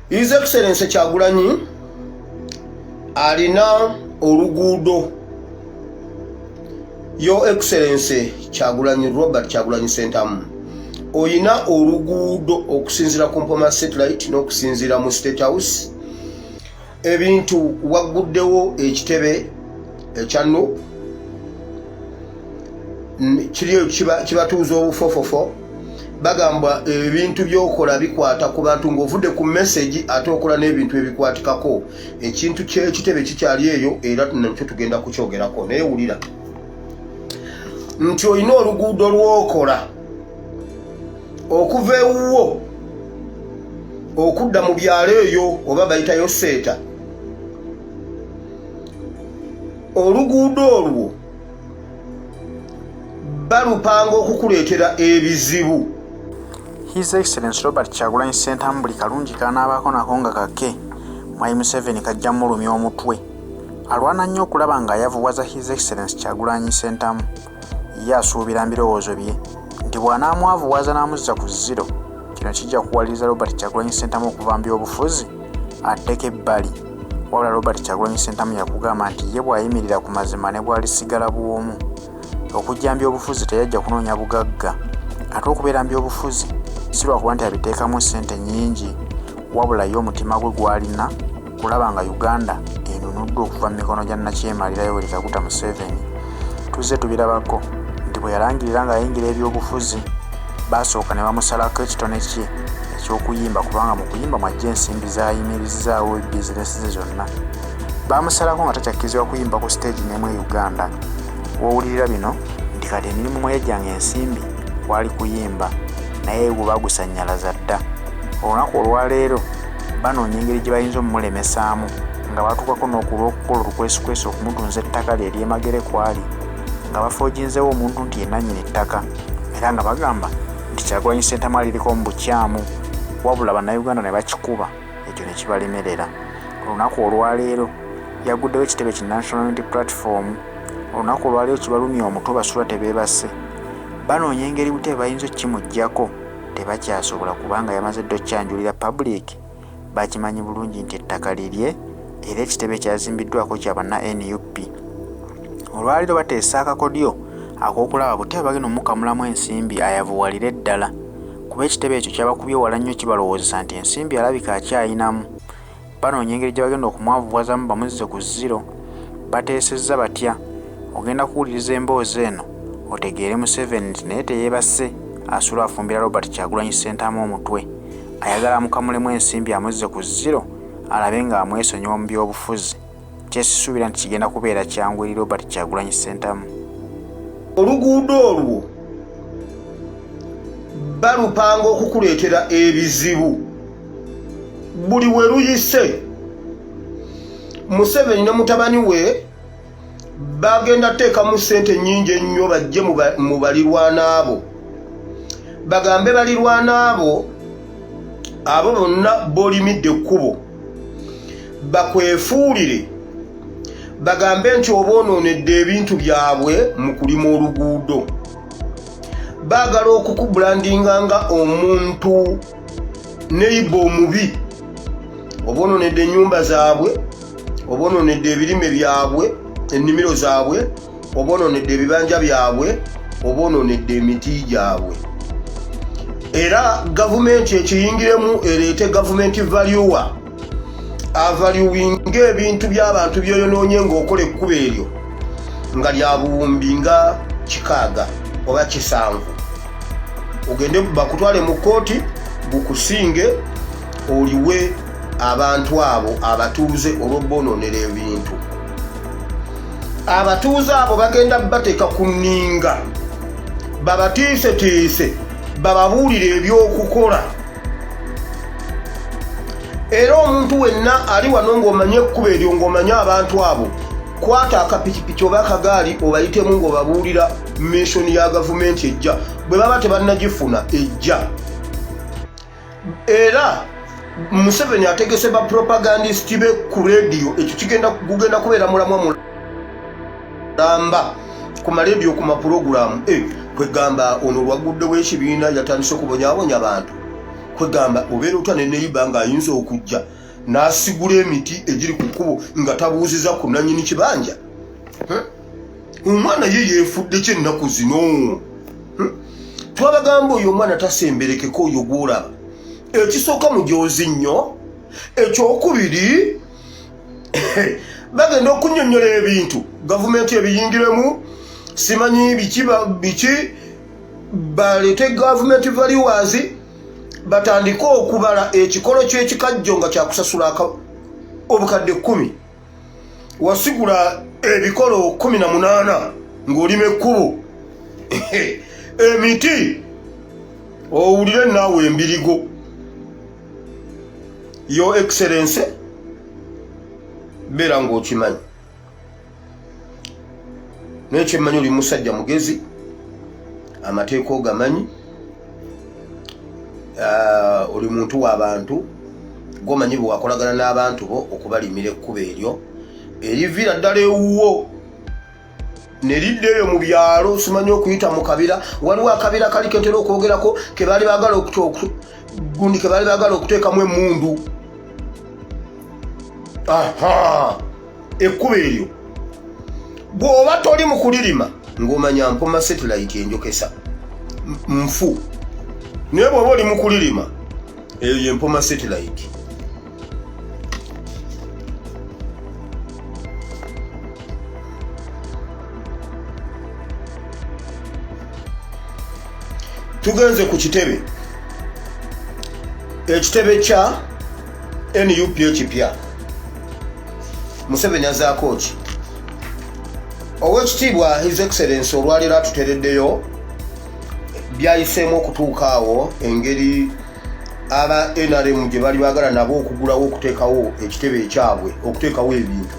His Excellency Kyagulanyi alina oluguudo. Your Excellency Kyagulanyi, Robert Kyagulanyi Sentamu, oyina oluguudo okusinziira ku Mpoma Satellite n'okusinziira mu State House. Ebintu wagguddewo ekitebe ekya NUP kiri kibatuuza obufofofo. Bagamba ebintu byokola bikwata ku bantu, ng'ovudde ku message ate okola n'ebintu ebikwatikako. Ekintu kyekitebe kikyali eyo, era nakyo tugenda kukyogerako. Naye wulira nti olina oluguudo lwokola okuva ewuwo okudda mu byalo eyo, oba bayitayo Seeta. Oluguudo olwo balupanga okukuleetera ebizibu. His Excellence Robert Kyagulanyi Ssentamu buli kalungi k'anaabaako nako nga kake, Mwami Museveni kajja mulumya omutwe. Alwana nnyo okulaba ng'ayavuwaza His Excellence Kyagulanyi Ssentamu. Ye asuubira mu birowoozo bye nti bw'anaamwavuwaza n'amuzza ku zero, kino kijja kuwaliriza Robert Kyagulanyi Ssentamu okuva mu byobufuzi addeko ebbali. Wabula Robert Kyagulanyi Ssentamu yakugamba nti ye bw'ayimirira ku mazima ne bw'alisigala bw'omu. Okujja mu byobufuzi teyajja kunoonya bugagga, ate okubeera mu byobufuzi si lwakuba nti abiteekamu ssente nnyingi, wabula ye omutima gwe gw'alina kulaba nga Uganda enunuddwa okuva mu mikono gya nnakyemalira Yoweri Kaguta Museveni. Tuzze tubirabako nti bwe yalangirira ng'ayingira ebyobufuzi, baasooka ne bamusalako ekitone kye eky'okuyimba, kubanga mu kuyimba mw'aggya ensimbi z'ayimirizzaawo bizinesi ze zonna. Baamusalako nga takyakkirizibwa kuyimba ku siteegi n'emu e Uganda. W'owulirira bino nti kati emirimu mwe yaggyanga ensimbi kwali kuyimba, naye gwo baagusannyalaza dda. Olunaku olwaleero banoonya engeri gye bayinza omumulemesaamu, nga batuukako n'okulw'okukola olukwesikwesi okumutunza ettaka lye ery'e Magere kw'ali, nga bafoojinzeewo omuntu nti ye nnannyini ttaka, era nga bagamba nti Kyagulanyi Ssentamu aliriko mu bukyamu, wabula Bannayuganda ne bakikuba ekyo ne kibalemerera. Olunaku olwaleero yaguddewo ekitebe ki National Unity Platform. Olunaku olwaleero kibalumya omutwe, basula tebeebase, banoonya engeri butya bwe bayinza okukimuggyako. Tebakyasobola kubanga yamaze dda okukyanjulira public, bakimanyi bulungi nti ettaka lirye era ekitebe kyazimbiddwako kya banna NUP. Olwaleero bateesa akakodyo ak'okulaba butya bwe bagenda omukamulamu ensimbi ayavuwalire ddala, kuba ekitebe ekyo kyabakubye wala nnyo, kibalowoozesa nti ensimbi alabika akyayinamu. Banoonya engeri gye bagenda okumwavuwazamu bamuzze ku zero. Bateesezza batya? Ogenda kuwuliriza emboozi eno otegeere Museveni nti naye teyeebase, asula afumbira Robert Kyagulanyi Ssentamu omutwe. Ayagala amukamulemu ensimbi amuzze ku zero alabe ng'amwesonyiwa mu byobufuzi, kyesisuubira nti kigenda kubeera kyangu eri Robert Kyagulanyi Ssentamu. Oluguudo olwo balupanga okukuleetera ebizibu. Buli we luyise, Museveni ne mutabani we bagenda teekamu ssente nnyingi ennyo, bajje mu balirwana abo, bagambe balirwana abo, abo bonna b'olimidde ekkubo, bakwefuulire, bagambe nti oba onoonedde ebintu byabwe mu kulima oluguudo. Baagala okukubulandinga nga omuntu neyiba omubi, oba onoonedde ennyumba zaabwe, oba onoonedde ebirime byabwe, ennimiro zaabwe, oba onoonedde ebibanja byabwe, oba onoonedde emiti gyabwe. Era gavumenti ekiyingiremu, ereete gavumenti valuer, avaluwinga ebintu by'abantu byoyonoonye ng'okola ekkubo eryo, nga lya buwumbi nga 60 oba 70, ogende bakutwale mu kkooti gukusinge, oliwe abantu abo abatuuze olw'obonoonera ebintu. Abatuuze abo bagenda bateeka ku nninga, babatiisetiise, bababuulire ebyokukola. Era omuntu wenna ali wano ng'omanye ekkubo eryo, ng'omanye abantu abo, kwata akapikipiki oba akagaali obayitemu ng'obabuulira mission ya gavumenti ejja, bwe baba tebannagifuna ejja. Era Museveni ategese ba propagandist be ku rediyo, ekyo kigenda gugenda kubeera mulamwa mulamba ku marediyo, ku mapulogulaamu. Kwegamba ono lwaguddewo ekibiina yatandise okubonyabonya abantu. Kwegamba obeera otya ne neyiba ng'ayinza okujja n'asigula emiti egiri ku kkubo nga tabuuziza ku nannyini kibanja? Omwana ye yeefudde ki ennaku zino? Twabagamba oyo omwana tasemberekeko. Oyo gwolaba, ekisooka mujoozi nnyo, ekyokubiri bagenda okunyonyola ebintu gavumenti ebiyingiremu, simanyi biki biki, baleete gavumenti valuers, batandike okubala ekikolo ky'ekikajjo nga kyakusasula obukadde 10. Wasigula ebikolo 18 ng'olima ekkubo, emiti, owulire naawe embirigo. Your Excellence, beera ng'okimanyi, naye kyemmanyi oli musajja mugezi, amateeka ogamanyi, oli muntu w'abantu, gwomanyi bwe wakolagana n'abantu bo okubalimira ekkubo eryo eriviira ddala ewuwo ne lidda eyo mu byalo, simanyi okuyita mu kabira. Waliwo akabira kali kentera okwogerako ke baali baagala, gundi ke baali baagala okuteekamu emmundu. Aha, ekkubo eryo bw'oba toli mu kulirima ng'omanya Mpoma Satellite enjokesa nfu, naye bw'oba oli mu kulirima, eyo ye Mpoma Satellite. Tugenze ku kitebe, ekitebe kya NUP ekipya. Museveni azaako ki? Owekitiibwa His Excellence olwaleero atutereddeyo byayiseemu okutuuka awo, engeri aba NRM gye bali baagala nabo okugulawo, okuteekawo ekitebe ekyabwe, okuteekawo ebintu,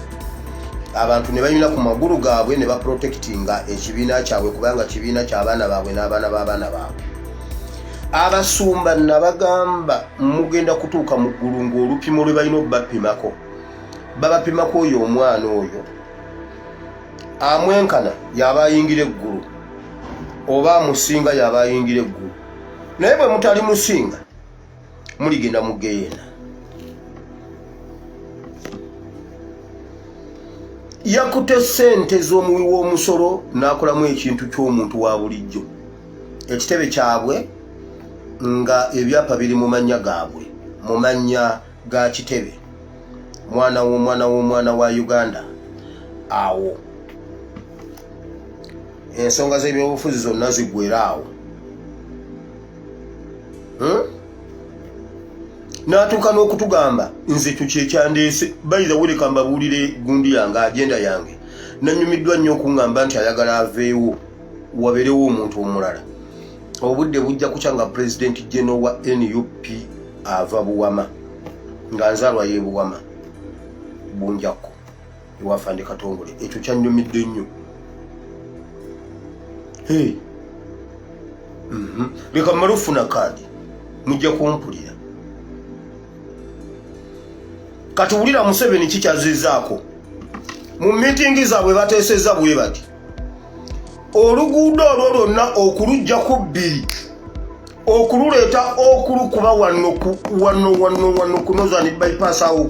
abantu ne bayimira ku magulu gaabwe ne baprotectinga ekibiina kyabwe, kubanga kibiina ky'abaana baabwe n'abaana b'abaana baabwe. Abasumba nabagamba mugenda kutuuka mu ggulu ng'olupimo lwe balina obapimako, babapimako oyo omwana oyo amwenkana yaba ayingira eggulu, oba amusinga yaba ayingira eggulu. Naye bwe mutali musinga, muligenda mugeena. Yakute sente z'omuwi w'omusolo n'akolamu ekintu ky'omuntu wa bulijjo, ekitebe kyabwe nga ebyapa biri mu mannya gaabwe, mu mannya ga kitebe, mwana w'omwana w'omwana wa Uganda. Awo ensonga z'ebyobufuzi zonna ziggwera awo. N'atuuka n'okutugamba, nze ekyo kyekyandeese. Bayiza wereka mbabuulire gundi yange, agenda yange. Nanyumiddwa nnyo okuŋŋamba nti ayagala aveewo wabeerewo omuntu omulala. Obudde bujja kukya nga Pulezidenti Geno wa NUP ava Buwama, nga nzaalwa y'e Buwama Bunjakko ewafande Katongole. Ekyo kyanyumidde nnyo. Hey. Leka mmale okufuna kaadi, mujja kumpulira. Kati wulira Museveni kikyazizaako mu miitingi zaabwe, bateesezza bwe bati oluguudo olwo lwonna okulujja ku bbiri, okululeeta, okulukuba wano wano wano wano ku Northern Bypass awo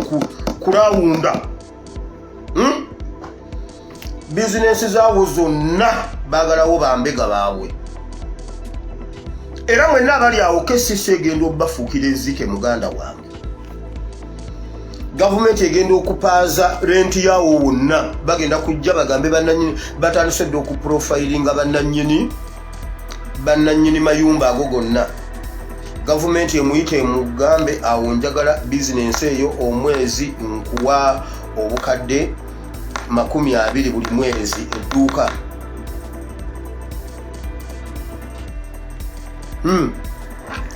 kulawunda. Bizinensi zaawo zonna baagalawo bambega baabwe. Era mwenna abali awo, KCC egenda obafuukira ezike. Muganda wange, gavumenti egenda okupaaza renti yaawo wonna. Bagenda kujja bagambe bannanyini, batandise dda okuprofilinga bannanyini mayumba ago gonna. Gavumenti emuyite emugambe, awo njagala bizinensi eyo, omwezi nkuwa obukadde 20 buli mwezi, edduuka.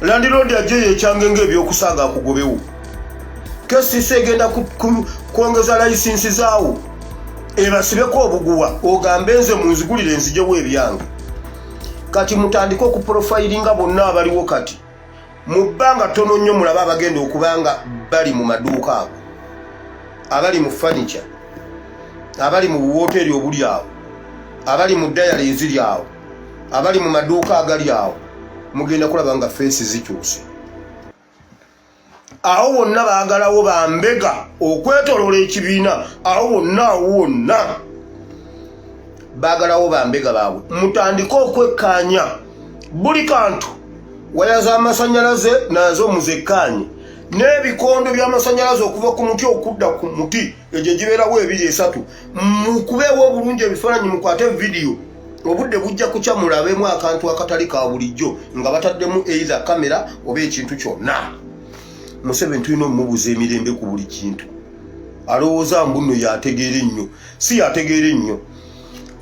Landlord ajje yekyange ngaebyokusaaga akugobewo. KCC egenda kwongeza layisinsi zaawo, ebasibeko obuguwa, ogambe nze munzigulire nzijewo ebyange. Kati mutandike okuprofilinga bonna abaliwo kati. Mu bbanga ttono nnyo mulabe abagenda okuba nga bali mu maduuka ago, abali mu fanica, abali mu buwooteeri obuli awo, abali mu dayali eziri awo, abali mu maduuka agali awo. Mugenda kulaba nga face zikyuse. Awo wonna baagalawo bambega okwetoloola ekibiina, awo wonna, awo wonna baagalawo bambega baabwe. Mutandike okwekkaanya buli kantu, waya z'amasannyalaze nazo muzekkaanye, n'ebikondo by'amasannyalaze okuva ku muti okudda ku muti, egyo egibeerawo ebiri esatu, mukubeewo obulungi ebifaananyi, mukwate vidiyo. Obudde bujja kukya mulabemu akantu akatali ka bulijjo nga bataddemu either kamera oba ekintu kyonna. Museveni tulina omubuuza emirembe ku buli kintu. Alowooza mbu nno yategeera ennyo, si yategeera ennyo.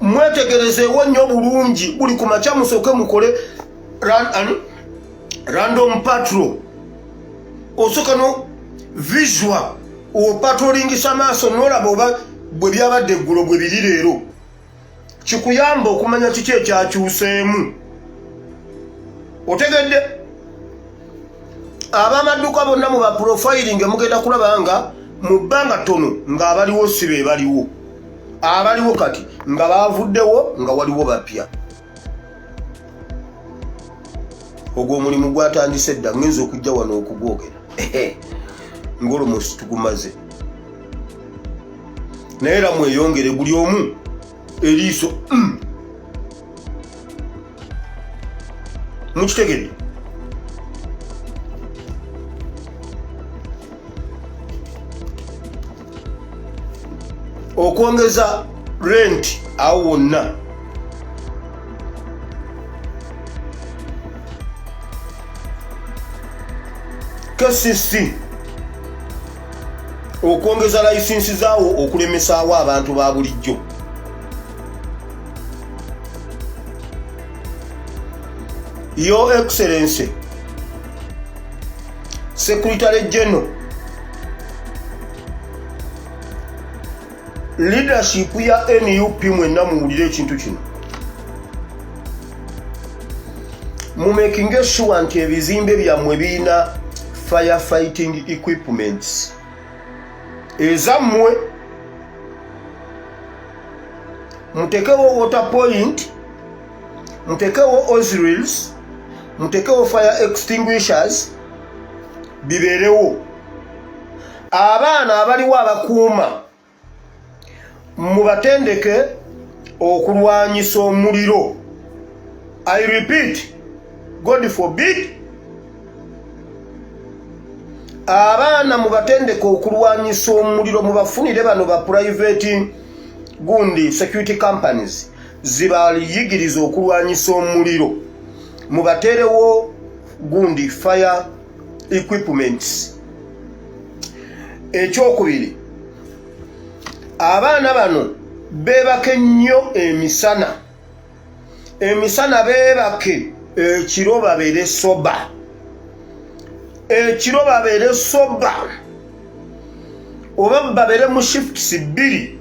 Mwetegerezeewo nnyo bulungi, buli ku makya musooke mukole random patrol. Osooka no visual opatrolingisa maaso nolaba oba bwe byabadde eggulo bwe biri leero, kikuyamba okumanya kiki ekyakyuseemu. Otegedde? Ab'amadduka bonna mu baprofiling, mugenda kulaba nga mu bbanga ttono ng'abaliwo si be baliwo, abaliwo kati nga baavuddewo nga waliwo bapya. Ogwo omulimu gwatandise dda, ngenza okujja wano okugwogera ng'olumusi tugumaze, naye era mweyongere buli omu eriiso. Mukitegedde? Okwongeza rent awo wonna, KCC okwongeza layisinsi zaawo okulemesaawo abantu ba bulijjo. Your Excellency Secretary General, leadership ya NUP, mwenna muwulire ekintu kino. Mumakinge sure nti ebizimbe byammwe birina firefighting equipments ezammwe. Mutekewo water point, mutekewo hoserails, mutekewo fire extinguishers, bibeerewo. Abaana abaliwo abakuuma mubatendeke okulwanyisa omuliro. I repeat, God forbid, abaana mubatendeke okulwanyisa omuliro. Mubafunire bano ba private gundi security companies zibayigiriza okulwanyisa omuliro. Mubateerewo gundi fire equipments. Ekyokubiri, abaana bano beebake nnyo emisana. Emisana beebake, ekiro babeere sober, ekiro babeere sober, oba babeere mu shifts bbiri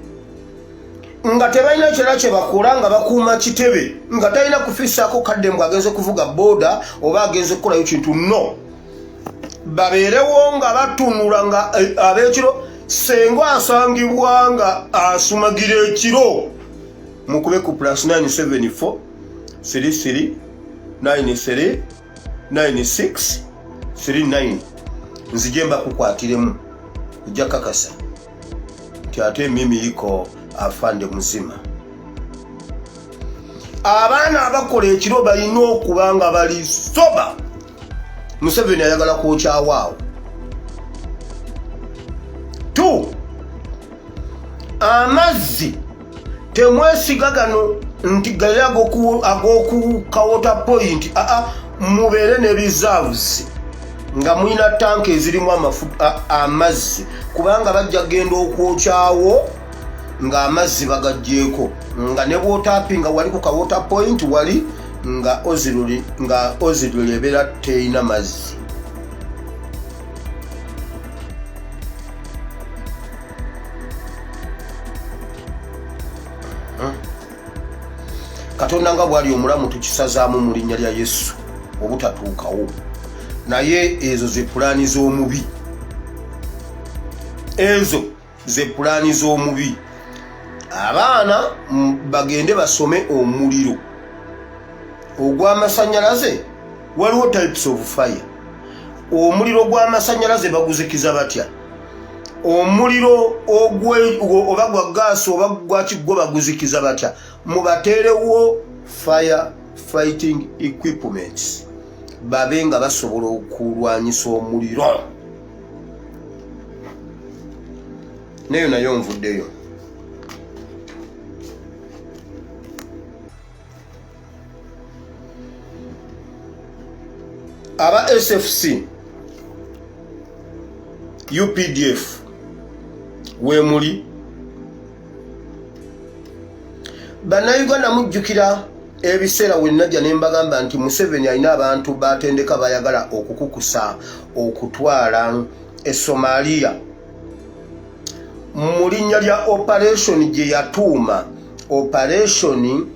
nga tebalina kyona kye bakola, nga bakuuma kitebe, nga talina kufisaako kadde mbw agenze kuvuga booda oba agenze kukolayo kintu. No babeerewo nga batunula nga ab'ekiro senga asangibwa nga asumagira ekiro, mukube ku +974 33 93 96 39, nzije mbakukwatiremu. Ojja kakasa nti ate mimi iko afande muzima. Abaana abakola ekiro balina okuba nga bali sober. Museveni ayagala kwokyawaawo. T amazzi temwesiga gano nti gali ag'oku water point. Aa, mubeere ne reserves nga mulina tanka ezirimu amazzi, kubanga bajja kugenda okwokyawo ng'amazzi bagaggyeko, nga ne bwotapinga wali ku ka water point wali nga oziruli nga oziruli ebeera terina mazzi. Katonda nga bwali omulamu, tukisazaamu mu linnya lya Yesu obutatuukawo, naye ezo ze pulaani z'omubi, ezo ze pulaani z'omubi. Abaana bagende basome omuliro ogw'amasannyalaze. Waliwo types of fire. Omuliro gw'amasannyalaze baguzikiza batya? Omuliro oba gwa gaasi oba gwaki gwo baguzikiza batya? Mubateerewo fire fighting equipments babe nga basobola okulwanyisa omuliro. Neyo nayo nvuddeyo. Aba SFC UPDF wemuli bannayuganda, mujjukira ebiseera wenajja ne mbagamba nti Museveni alina abantu batendeka bayagala okukukusa okutwala e Somalia mu linnya lya operation gye yatuuma Operation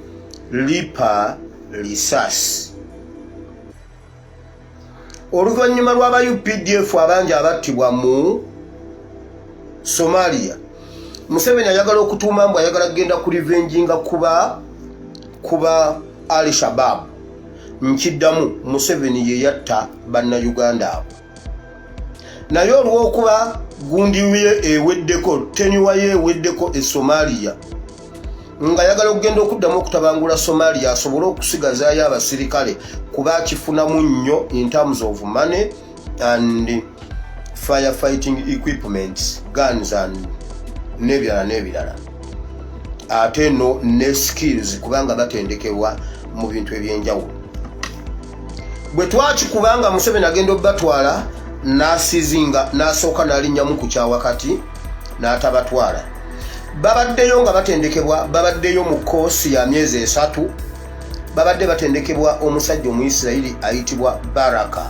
Lipa Lisasi. Oluvannyuma lw'aba UPDF abangi abattibwa mu Somalia, Museveni ayagala okutuuma mbu ayagala kugenda ku revenginga kuba Al Shabab. Nkiddamu, Museveni ye yatta bannayuganda abo, naye olw'okuba gundi ye eweddeko, tenyuwa ye eweddeko e Somalia, ng'ayagala okugenda okuddamu okutabangula Somalia asobole okusigazaayo abasirikale, kuba akifunamu nnyo in terms of money and fire fighting equipments, guns and n'ebirala n'ebirala, ate no ne skills, kubanga batendekebwa mu bintu ebyenjawulo. Bwe twakikubanga Museveni agenda obubatwala, n'asizinga n'asooka n'alinnyamu ku kyawakati n'atabatwala. Babaddeyo nga batendekebwa, babaddeyo mu koosi ya myezi 3, babadde batendekebwa omusajja Omuisirayiri ayitibwa Baraka,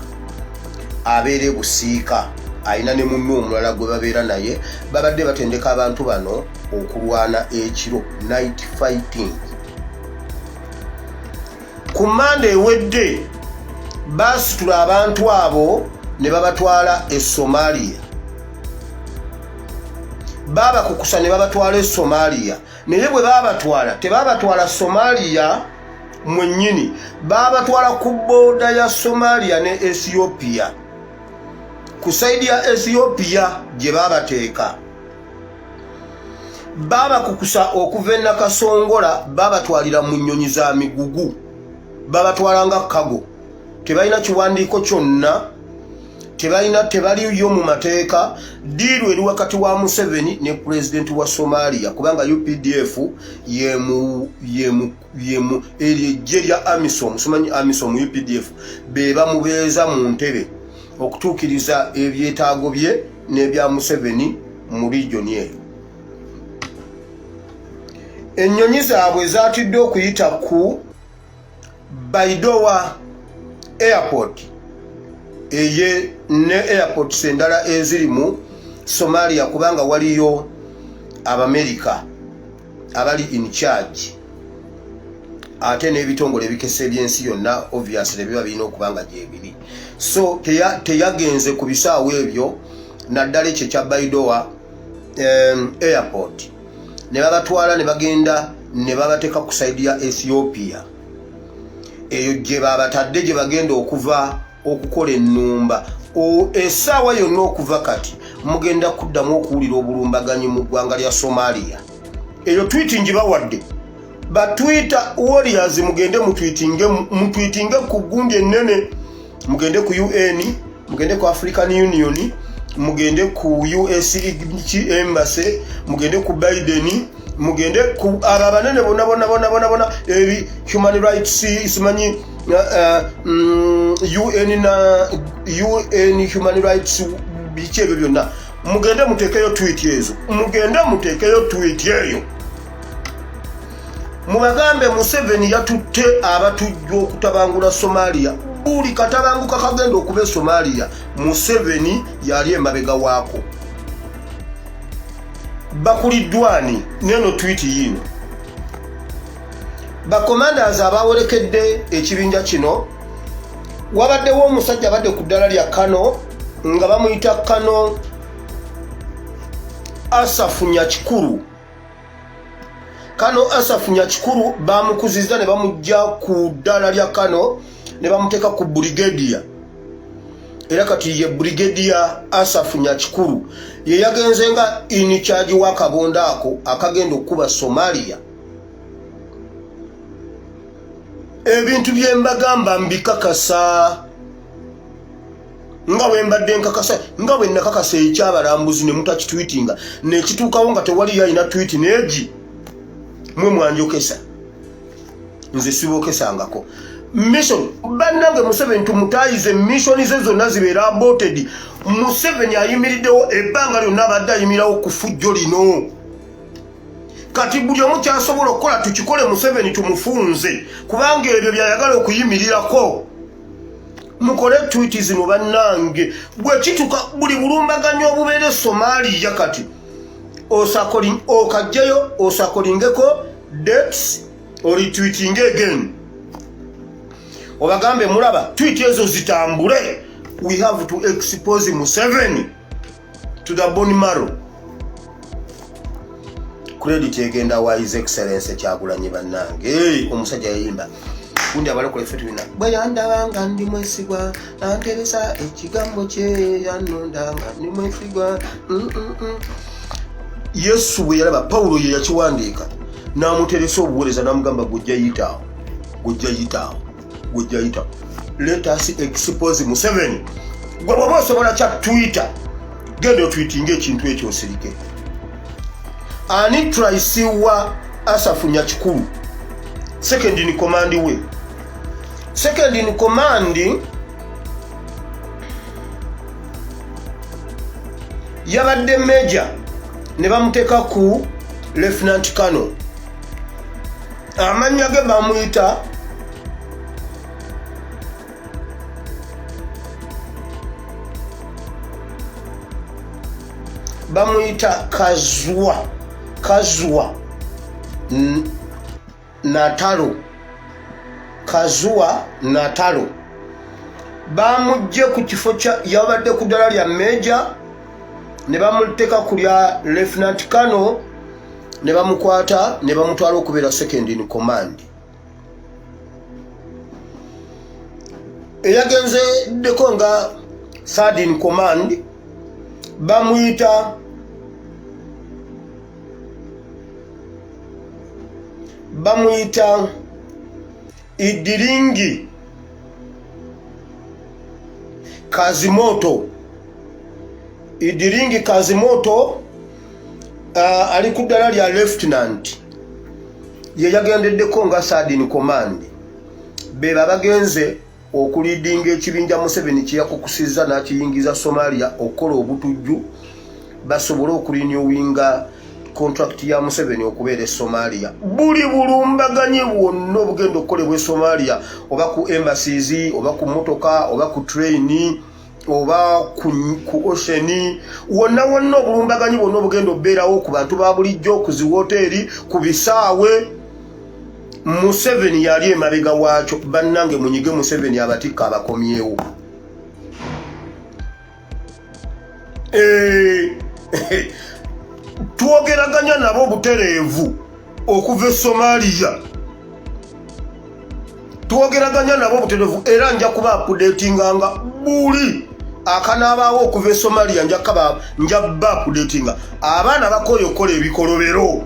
abeera e Busiika, alina ne munne omulala gwe babeera naye. Babadde batendeka abantu bano okulwana ekiro, night fighting. Ku Manda ewedde baasitula abantu abo ne babatwala e Somalia, baabakukusa ne babatwala e Somalia. Naye bwe baabatwala, tebabatwala Somalia mwennyini, baabatwala ku border ya Somalia ne Ethiopia, ku side ya Ethiopia gye baabateeka. Baabakukusa okuva e Nakasongola, babatwalira mu nnyonyi za migugu, babatwala nga cargo. Tebalina kiwandiiko kyonna, tebalina, tebaliyo mu mateeka. Deal eri wakati wa Museveni ne pulezidenti wa Somalia, kubanga UPDF yemu yemu yemu eryo ejje lya AMISOM, simanyi AMISOM, UPDF, be bamubeeza mu ntebe okutuukiriza ebyetaago bye n'ebya Museveni mu region eyo. Ennyonyi zaabwe zaatidde okuyita ku Baidoa Airport eye ne airports endala eziri mu Somalia, kubanga waliyo Abamerika abali in charge, ate n'ebitongole ebikesa ebyensi yonna obviously biba birina okuba nga gyebiri. So teyagenze ku bisaawo ebyo, naddala ekyo ekya Baidoa Airport, ne babatwala ne bagenda ne babateeka ku side ya Ethiopia eyo gye babatadde, gye bagenda okuva okukola ennumba. Essaawa yonna okuva kati mugenda kuddamu okuwulira obulumbaganyi mu ggwanga lya Somalia. Eyo tweet ngibawadde, ba Twitter warriors, mugende mutwitinge, mutwitinge ku gundi ennene, mugende ku UN, mugende ku African Union, mugende ku US Embassy, mugende ku Biden, mugende ku abo abanene bonna bonna bonna bonna bonna, ebi human rights, simanyi UN na UN human rights, biki ebyo byonna, mugende muteekeyo tweet ezo, mugende muteekeyo tweet eyo, mubagambe Museveni yatutte abatujju okutabangula Somalia. Buli katabanguka kagenda okuba e Somalia, Museveni yali emabega waako. Bakuliddwani neno tweet yiino. Ba commanders abawerekedde ekibinja kino, wabaddewo omusajja abadde ku ddala lya colonel nga bamuyita Colonel Asafu Nyakikuru. Colonel Asafu Nyakikuru bamukuziza ne bamujja ku ddala lya colonel ne bamuteeka ku brigadier. Era kati ye Brigadier Asafu Nyakikuru ye yagenze nga in charge w'akabondo ako akagenda okukuba Somalia. Ebintu bye mbagamba mbikakasa nga bwe mbadde nkakasa, nga bwe nakakasa ekyabalambuzi ne mutakitwitinga nekituukawo nga tewali yalina twiti neegi mwe mwanjokesa, nze sibokesangako mission. Bannange, Museveni tumutayize, mission ze zonna zibeera aborted. Museveni ayimiriddewo ebbanga lyonna abadde ayimirawo ku fujjo lino. Kati buli omu kyasobola okukola tukikole, Museveni tumufunze, kubanga ebyo byayagala okuyimirirako. Mukole twiti zino bannange, bwe kituka buli bulumbaganyi obubeera e Somaliya kati okajjayo osakolingeko dates, oritwitinge again, obagambe mulaba tweet ezo zitambule. We have to expose Museveni to the bone marrow. Credit egenda wa His Excellence Kyagulanyi. Bannange, omusajja yayimba gundi, abalokole ffe tulina bwe yandaba nga ndi mwesigwa, nanteresa ekigambo kye, yanonda nga ndi mwesigwa. Yesu bwe yalaba Pawulo, ye yakiwandiika, n'amuteresa obuweereza, n'amugamba gujja yitaawo, gujja yitaawo, gujja yitaawo. Let us expose Museveni. Gwe bw'oba osobola kya Twitter, genda otwitinga ekintu ekyo osirike. Ani traisi wa Asafu Nyakikulu, second in command we? Second in command yabadde major, ne bamuteeka ku lieutenant colonel. Amannya ge bamuyita Kazwa Natalo, Kazwa Natalo. Bamugje ku kifo kya yabadde ku ddala lya major ne bamuteeka ku lya lieutenant colonel, ne bamukwata ne bamutwala okubeera second in command. Eyagenzeddeko nga third in command bamuyita Idiringi Kazimoto. Idiringi Kazimoto ali ku ddala lya lieutenant, ye yagendeddeko nga third in command. Beba bagenze okulidinga ekibinja Museveni kyeyakukusizza n'akiyingiza Somalia okukola obutujju, basobole okurinewinga contract ya Museveni okubeera e Somalia. Buli bulumbaganyi bwonna obugenda okukolebwa e Somalia, oba ku embassies, oba ku motoka, oba ku train, oba ku ocean, wonna wonna obulumbaganyi bwonna obugenda okubeerawo ku bantu ba bulijjo, ku ziwoteeri, ku bisaawe, Museveni yali emabega waakyo. Bannange, munyige Museveni abatikka abakomyewo. Twogeraganya nabo obutereevu okuva e Somaliya, twogeraganya nabo obutereevu, era nja kuba updatinganga buli akanaabaawo okuva e Somaliya. Nja ba updatinga. Abaana bakooye okukola ebikolobero.